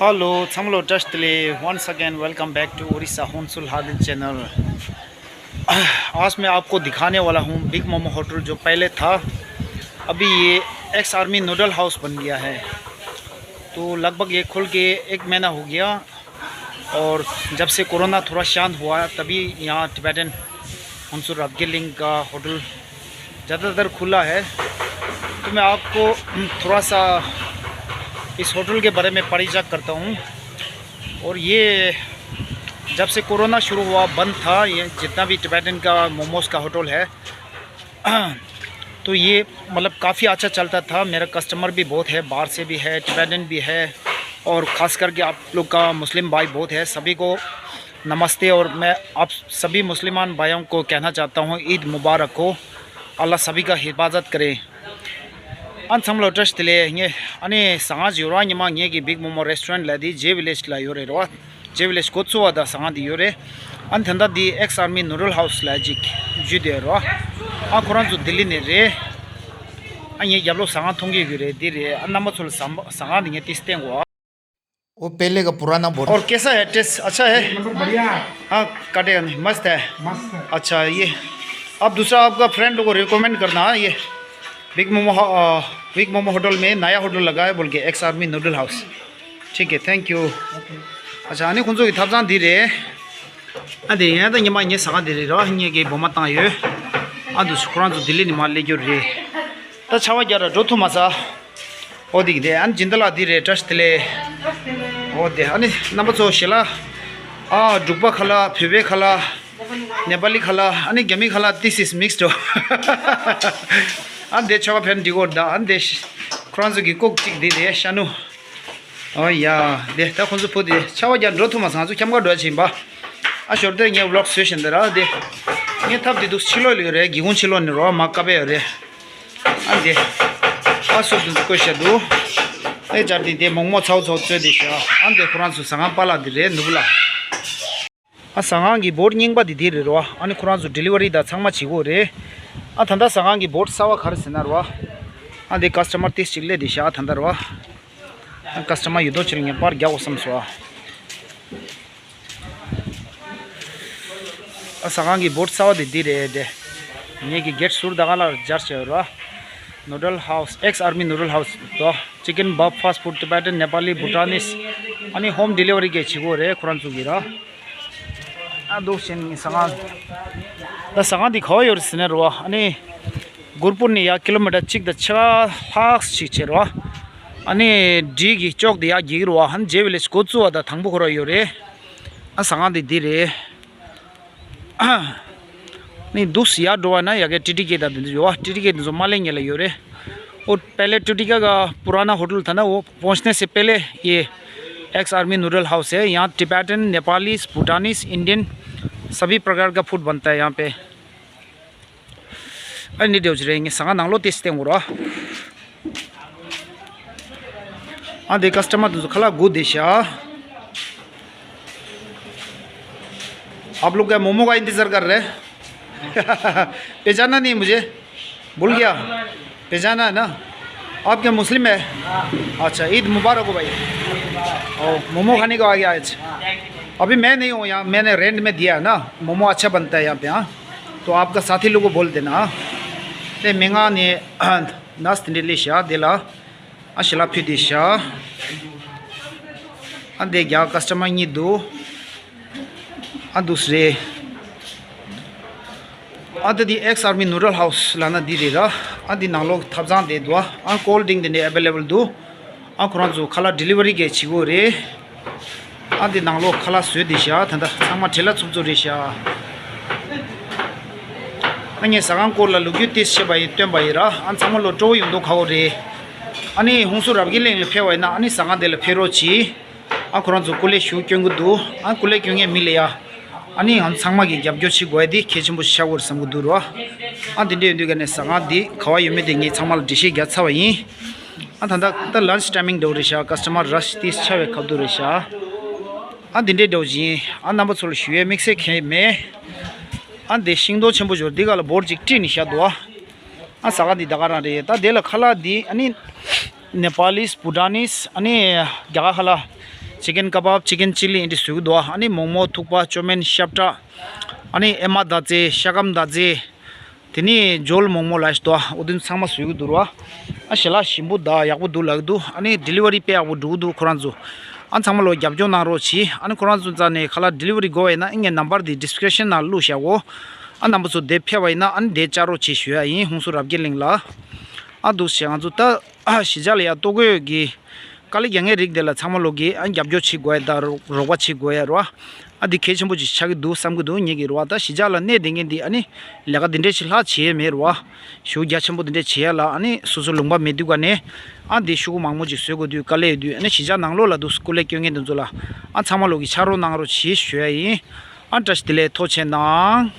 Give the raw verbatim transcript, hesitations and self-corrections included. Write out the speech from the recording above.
Hello, ཚང་མ་ལ་བཀྲ་ཤིས་བདེ་ལེགས། Once again, welcome back to Orissa Honsur Hadil channel. आज मैं आपको दिखाने वाला हूँ बिग मोमो होटल जो पहले था, अभी ये एक्स आर्मी नूडल हाउस बन गया है। तो लगभग ये खुल के एक महीना हो गया, और जब से कोरोना थोड़ा शांत हुआ, तभी यहाँ टिबेटन हंसुर राबगिलिंग का होटल ज़्यादातर खुला है। तो मैं आपको थोड़ा सा इस होटल के बारे में परिचय करता हूँ। और ये जब से कोरोना शुरू हुआ, बंद था, ये जितना भी टिबेटन का मोमोज का होटल है, तो ये मतलब काफ़ी अच्छा चलता था। मेरा कस्टमर भी बहुत है, बाहर से भी है, टिबेटन भी है, और ख़ास करके आप लोग का मुस्लिम भाई बहुत है। सभी को नमस्ते, और मैं आप सभी मुसलमान भाइयों को कहना चाहता हूँ, ईद मुबारक हो। अल्लाह सभी का हिफाजत करे। ཨ་ཚང་མ་ལ་བཀྲ་ཤིས་བདེ་ལེགས། ངས་ཨ་ནི་ཟ་ཁང་ཅིག་ཡོད་ར། ཉི་མ་ངེད་ཀྱི་Big Momo Restaurant ལབ་དེ་J Village ལ་ཡོད་རེད་རོ། J Village འགོ་བཙུགས་པ་དང་ཟ་ཁང་འདི་ཡོད་རེད། ཨ་ནི་ད་ལྟ་འདི་X Army Noodle House ལབ་ཅིག་བརྒྱུད་དེ་རོ། ཨ་ཁོ་རང་ཚོ་ལྡི་ལི་ནས་རེད། ཨ་ངའི་རྒྱབ་ལོགས་ཟ་ཁང་མཐོང་གི་ཡོད་རེད། འདི་རེད། ཨ་རྣམ་པ་ཚོ་ལ་ཟ་ཁང་འདི་ངས་ཏིས་བསྟན་གོ། वो पहले का पुराना बोर्ड। और कैसा है टेस्ट? अच्छा है? नंबर बढ़िया। हाँ, काटेगा नहीं, मस्त है। मस्त है। अच्छा, ये आप दूसरा आपका फ्रेंड को रिकमेंड करना, हाँ, ये बिग मोमो, बिग मोमो होटल में नया होटल लगा है बोल के, एक्स आर्मी नूडल हाउस। ठीक है, थैंक यू। अच्छा, ཨ་ནི་ཁོང་ཚོ་གི་ཐབ་ཚང་འདི་རེད། ཨ་དེ་ཡང་ད་ཉི་མ་ངས་ཟ་ཁང་འདི་རེད་ར། ངས་ཀྱི་སྦོ་མ་བཏང་ཡོད། ཨ་འདུག་ཁོ་རང་ཚོ་ལྡི་ལི་ནས་མར་སླེབས་རྒྱུ་རེད། ད་ཆར་པ་རྒྱག་ར་འགྲོ་ཐུབ་མ་ས། ཨོ་དེ་གི་དེ་ཨ་ནི་སྦྱིན་བདག་ལགས་འདི་རེད། བཀྲ་ཤིས་བདེ་ལེགས། ཨོ་དེ་ཨ་ནི་རྣམ་པ་ཚོ་ཞལ་ལག་ཨ་འབྲུག་པ་ཁ་ལག་བོད་པའི་ཁ་ལག་ནེ་པ་ལི་ཁ་ལག་ཨ་ནི་རྒྱ་མི་ཁ་ལག this is mixed། ཨ་འདི་ཆོ་ག་ཕན་འདི་གོ་ད། ཨ་འདི་ཁོ་རང་ཚོ་གི་ཀོག་གཅིག་འདི་རེད། ཤ་ནུ། ཨོ་ཡ། དེ་ད་ཁོང་ཚོ་བུ་དེ་ཆར་པ་རྒྱག་འགྲོ་ཐུབ་མ་སོང་། ང་ཚོ་འཁྱམ་ག་འགྲོ་ཡ་ཕྱིན་པ། ཨ་ཞོར་དེར་ངས་ཝི་ལོག་བཟོས་བཞིན་དེ་ར། དེ་ངས་ཐབ་དེ་འདུག་ཕྱི་ལོགས་ལ་ཡོད་རེད། སྒེའུ་ཁུང་ཕྱི་ལོགས་ནས་རོ་མ་ཀ་པེ་ཡོད་རེད། ཨ་དེ་ཨ་སུབ་དེ་ཚོ་བཀོད་བཞག་འདུག་ཨེ་སྦྱར་དེ་དེ་མོག་མོག་ཚའུ་ཚའུ་བཙོས་དེ་བཞག་ཨ་དེ་ཁོ་རང་ཚོ་ཟ་ཁང་པཱ་ལགས་དེ་རེད། ནོར་བུ་ལགས། ཨ་ཟ་ཁང་གི་བོར་རྙིང་པ་དེ་དེ་རེད་རོ། ཨ་ནི་ཁོ་རང་ཚོ་ཌི་ལི་ཝ་རི་དང་ཚང་མ་བྱེད་ཀྱི་ཡོད་རེད། ཨ་ད་ལྟ་ཟ་ཁང་གི་བོར་གསར་པ་ག་རེ་ཟེར་ན་རོ། ཨ་དེ་ཀ་སི་ཊ་མར་ཏིས་ཅིག་སླེབས་དེ་བཞག་ཨ་ད་ལྟ་རོ། ཨ་ཀ་སི་ཊ་མར་ཡོད་དོ་ཅིག་ལ་ངས་པར་རྒྱག་དགོས་བསམ་སོང་ཨ། ཨ་ཟ་ཁང་གི་བོར་གསར་པ་དེ་འདི་རེད་དེ། ངེད་ཀྱི་གེ་ཊི་ཟུར་ད་ག་ལ་སྦྱར་བྱས་ཡོད་ར། Noodle House, X Army Noodle House དོ། Chicken Bab Fast Food, Tibetan, Nepali, Bhutanese. ཨ་ནི་ཧོམ་ཌི་ལི་ཝ་རི་གི་བྱེད་སྒོ་རེད་ཁོ་རང་ཚོ་གི་ར། ཨ་འདུག་བཞིན་ངའི་ཟ་ཁང་། ད་ཟ་ཁང་འདི་ག་བ་ཡོད་རེད་ཟེར་ན་རོ། ཨ་ནི་གུར་པུར་ནས་ཡར་ཀི་ལོ་མི་ཊར་གཅིག་དང་ཕྱེད་ཀ་ལྷག་ཅིག་བྱས་རོ། ཨ་ནི་འབྲི་གི་ལྕོག་དེ་ཡར་རྒྱག་གི་རོ། ཨ་ནི་ཇེ་ཝི་ལེཇ་འགོ་བཙུགས་པ་དང་དང་པོ་ཁོ་ར་ཡོད་རེད། ཨ་ཟ་ཁང་འདི་འདི་རེད། ནི་འདུག་སེ་ཡར་འགྲོ་བ་ན་ཡ་གི་ཊི་ཊི་ཀེ་དང་འདི་འདི་ཡོད་བ། ཊི་ཊི་ཀེ་འདི་ཚོ་མ་ལེན་ཉེ་ལ་ཡོད་རེད། वो पहले टीटीके का पुराना होटल था ना, वो पहुंचने से पहले ये एक्स आर्मी नूडल हाउस है। यहाँ टिबेटन, नेपालीज, भूटानीज, इंडियन सभी प्रकार का फूड बनता है यहाँ पे। ཨ་ནི་འདྲ་བོ་ཅིག་རེད། ངས་ཟ་ཁང་ནང་ལོགས་ཏོག་ཙམ་བསྟན་དགོས་ར། ཨ་འདི་ཀ་སི་ཊ་མར་དེ་ཚོ་ཁ་ལག་སྒུག་བསྡད་ཤག आप लोग क्या मोमो का इंतजार कर रहे हैं? पहचाना नहीं मुझे? भूल गया? पहचाना है ना? आप क्या मुस्लिम है? अच्छा, ईद मुबारक हो भाई। ओ, मोमो खाने को आ गया आज। अभी मैं नहीं हूँ यहाँ, मैंने रेंट में दिया है ना, मोमो अच्छा बनता है यहाँ पे। हाँ, तो आपका साथी लोग को बोल देना। हाँ, ते मेंगा ने नाश्ते ले लिया दिला। ཨ་ཞལ་ལག་ཕུལ་ཏེ་བཞག་ཨ་འདི་རྒྱ་ཀ་སི་ཊ་མར་གཉིས་འདུག་ཨ་འདུག་སེ་རེད། ཨ་ད་འདི་ཨེགས་ཨར་མི་ནུ་ཌལ་ཧའུ་སི་ལབ་ན་འདི་རེད་ར། ཨ་འདི་ནང་ལོགས་ཐབ་ཚང་དེ་འདུག་ཨ་ཀོལ་ཌི་རིང་དེ་འདྲ་ཨེ་ཝེ་ལེ་བལ་འདུག་ཨ་ཁོ་རང་ཚོ་ཁ་ལག་ཌི་ལི་ཝ་རི་གས་བྱེད་ཀྱི་ཡོད་རེད། ཨ་འདི་ནང་ལོགས་ཁ་ལག་བཟོས་བསྡད་ཤག་ད་ལྟ་ཚང་མ་བྲེལ་ལ་འཚུབ་འཚུབ་རེད་ཤག་ཨ་ངས་ཟ་ཁང་སྐོར་ལ་ལོ་རྒྱུས་ཏོག་ཙམ་བཤད་པ་ཡིན། སྟོན་པ་ཡིན་ར། ཨ་ཚང་མ་ལོ་སྤྲོ་བོ་ཡོང་མདོག་ཁ་པོ་རེད། ཨ་ནི་ཧུན་སུར་རབ་དགེ་གླིང་ལ་ཕེབས་པ་ཡིན་ན་ཨ་ནི་ཟ་ཁང་དེ་ལ་ཕེབས་རོགས་གྱིས། ཨ་ཁོ་རང་ཚོ་སྐུ་ལས་ཞུ་སྐྱོན་གྱི་འདུག་ཨ་སྐུ་ལས་སྐྱོན་མཁན་མི་ལ་ཡ། ཨ་ནི་ང་ཚང་མ་གིས་རྒྱབ་སྐྱོར་བྱེད་དགོས་ཡ་དེ་གལ་ཆེན་པོ་ཆགས་ཀྱི་ཡོད་རེད་བསམ་གྱི་འདུག་ར། ཨ་དེ་འདྲ་ཡིན་དུས་ཀ་ནས་ཟ་ཁང་འདི་ག་པར་ཡོད་མེད་དེ་ངས་ཚང་མ་ལ་འགྲེལ་བཤད་རྒྱག་ཚར་བ་ཡིན། ཨ་ད་ལྟ་ད་ལན་ཆི་ཊའི་མིང་འདྲ་བོ་རེད་ཤག་ཀ་སི་ཊ་མར་ར་ཤི་ཏོག་ཙམ་ཆགས་པའི་སྐབས་དུ་རེད་ཤག་ཨ་འདི་འདྲའི་འདྲ་བོ་ཅིག་ཡིན། ཨ་རྣམ་པ་ཚོ་ལ་ཞུ་ཡས་དམིགས་བསལ་གང་ཡང་མེད། ཨ་འདི་ཤིང་སྡོང་ཆེན་པོ་ཅིག་འདི་ག་ལ་བོར་ཅིག་དཀྲིས་ནས་བཞག་འདུག་ཨ་ཟ་ཁང་འདི་ད་ག་རང་རེད། ད་དེ་ལ་ཁ་ལག་འདི་ཨ་ནི་ནེ་པ་ལིས། བྷུ་ཊ་ནིས། ཨ་ནི་རྒྱ་གར་ཁ་ལག་ཅི་ཀན་ཀ་བབ། ཅི་ཀན་ཅི་ལི་ཨེ་འདྲ་བཟོ་གི་འདུག་བ། ཨ་ནི་མོག་མོག་ཐུག་པ། ཅོ་མན་ཤབ་ཏྲ། ཨ་ནི་ཨེ་མ་མདའ་རྩེ། ཤ་སྐམ་མདའ་རྩེ། དེ་ནི་ཇོལ་མོག་མོག་ལ་ཞིག་འདུག་བ། འོ་དེ་ཚང་མ་བཟོ་གི་འདུག་ར། ཨ་ཞལ་ལག་ཞིམ་པོ་དང་ཡག་པོ་འདུག་ལབ་ཀྱི་འདུག་ཨ་ནི་ཌེ་ལི་ཝ་རི་དཔེ་ཡག་པོ་འགྲོ་གི་འདུག་ཁོ་རང་ཚོ། ཨ་ཚང་མ་ལོ་རྒྱབ་སྐྱོར་གནང་རོགས་གྱིས། ཨ་ནི་ཁོ་རང་ཚོ་རྩ་ནས་ཁ་ལག་ཌེ་ལི་ཝ་རི་དགོས་པ་ཡིན་ན་ཨ་ངའི་ནམ་བར་དེ་ཌི་སི་ཀི་རིབ་ཤན་ནང་བླུགས་བཞག་གོ། ཨ་རྣམ་པ་ཚོ་དེ་ཕེབས་པ་ཡིན་ན་ཨ་ནི་དེ་བཅར་རོགས་གྱིས་ཞུ་ཡ་ཡིན། ཧུན་སུར་རབ་རྒྱས་གླིང་ལ། ཨ་འདུག་སེ་ང་ཚོ་ད་ཨ་གཞིས་ཆགས་ལ་ཡ་ལྟོ་གོས་ཀྱི་དཀའ་ལས་རྒྱག་མཁན་རིགས་དེ་ལ་ཚང་མ་ལོ་གིས་ཨ་རྒྱབ་སྐྱོར་བྱེད་དགོས་ཡ་དང་རོགས་པ་བྱེད་དགོས་ཡ་རེད་བ། ཨ་འདི་གལ་ཆེན་པོ་ཅིག་ཆགས་ཀྱི་འདུག་བསམ་གྱི་འདུག་ངེད་ཀྱི་རེད་བ། ད་གཞིས་ཆགས་ལ་གནས་བསྡད་མཁན་འདི་ཨ་ནི་ལས་ཀ་འདི་འདྲས་ཅིག་ལྷག་བྱེད་ཡ་མེད་རེད་བ། ཞེ་པོ་རྒྱ་ཆེན་པོ་འདི་འདྲས་བྱེད་ཡ་ལ་ཨ་ནི་སོ་སོ་ལུང་པ་མེད་དུས་ག་ནས་ཨ་འདི་ཤོག་གུ་མང་པོ་ཅིག་བཟོ་དགོས་དུས་དཀའ་ལས་ཡོད་དུས། ཨ་ནི་གཞིས་ཆགས་ནང་ལོགས་ལ་འདུག་སྐུ་ལས་སྐྱོན་མཁན་དེ་ཚོ་ལ་ཨ་ཚང་མ་ལོ་གིས་ཕྱག་རོགས་གནང་རོགས་གྱིས་ཞུ་ཡ་ཡིན། ཨ་བཀྲ་ཤིས་བདེ་ལེགས། ཐུགས་རྗེ་ཆེ་གནང་།